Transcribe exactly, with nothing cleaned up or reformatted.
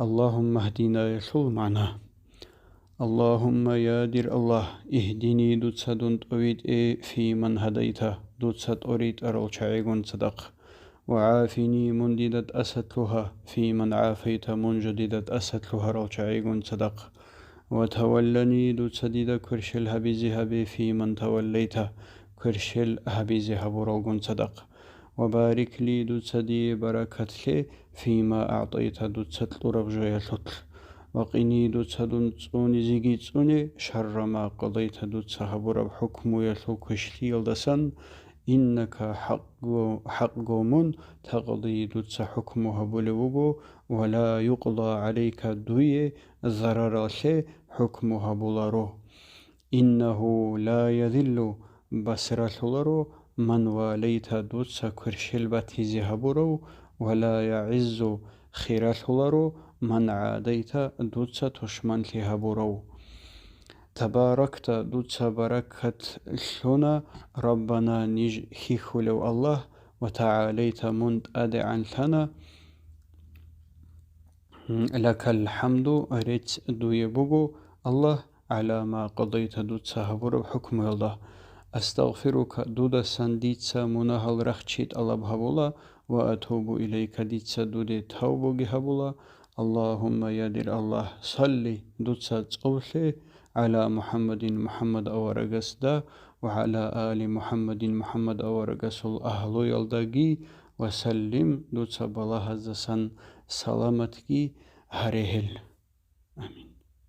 Аллагьумма гьдинаялъул магӀна. Аллагьумма, я дир Аллагь, игьдини, дуца дун тӀовитӀе, фиман гьадайта, дуца тӀоритӀарал чагӀигун цадахъ. Ва гӀафини, мун дида тӀасалъугьа, фиман гӀафайта, мун жо дида тӀасалъугьарал чагӀигун цадахъ. Ва таваллани, дуца дида кверщел гьабизе гьабе, фиман таваллайта, кверщел гьабизе гьабуралгун цадахъ. Ва барик ли, дуца дие баракат лъе, фима агӀтайта, дуца кьураб жоялъулъ. Ва къини, дуца дун цӀунизеги цӀуне, шарра ма къадайта, дуца гьабураб хӀукмуялъул квешлъиялдасан, иннака хӀакъго, хӀакъго мун, такъди, дуца хӀукму гьабулев вуго, ва ла юкъда гӀалайка, дуе зараралъе хӀукму гьабуларо. Иннагьу ла язиллу, басралъуларо, ман валайта, дуца кверщел батизе гьабурав, ва ла ягӀиззу, хиралъуларо, ман гӀадайта, дуца тушманлъи гьабурав. Табаракта, дуца баракат лъуна, Раббана, ниж хьихьулев Аллагь, ва тагӀалайта, мун тӀадегӀанлъана, лакал хӀамду, рецц дуе буго, Аллагь, гӀала ма къадайта, дуца гьабураб хӀукмуялда. Астагъфирука, дудасан дица мунагьал рахчи тӀалаб гьабула, ва атубу илайка, дица дуде тавбуги гьабула. Аллагьумма, я дир Аллагь, салли, дуца цӀоблъе, гӀала МухӀаммадин, МухӀаммад аварагасда, ва гӀала али МухӀаммадин, МухӀаммад аварагасул агьлуялдаги, ва саллим, дуца балагьаздасан саламатги гьаре гьел. Амин.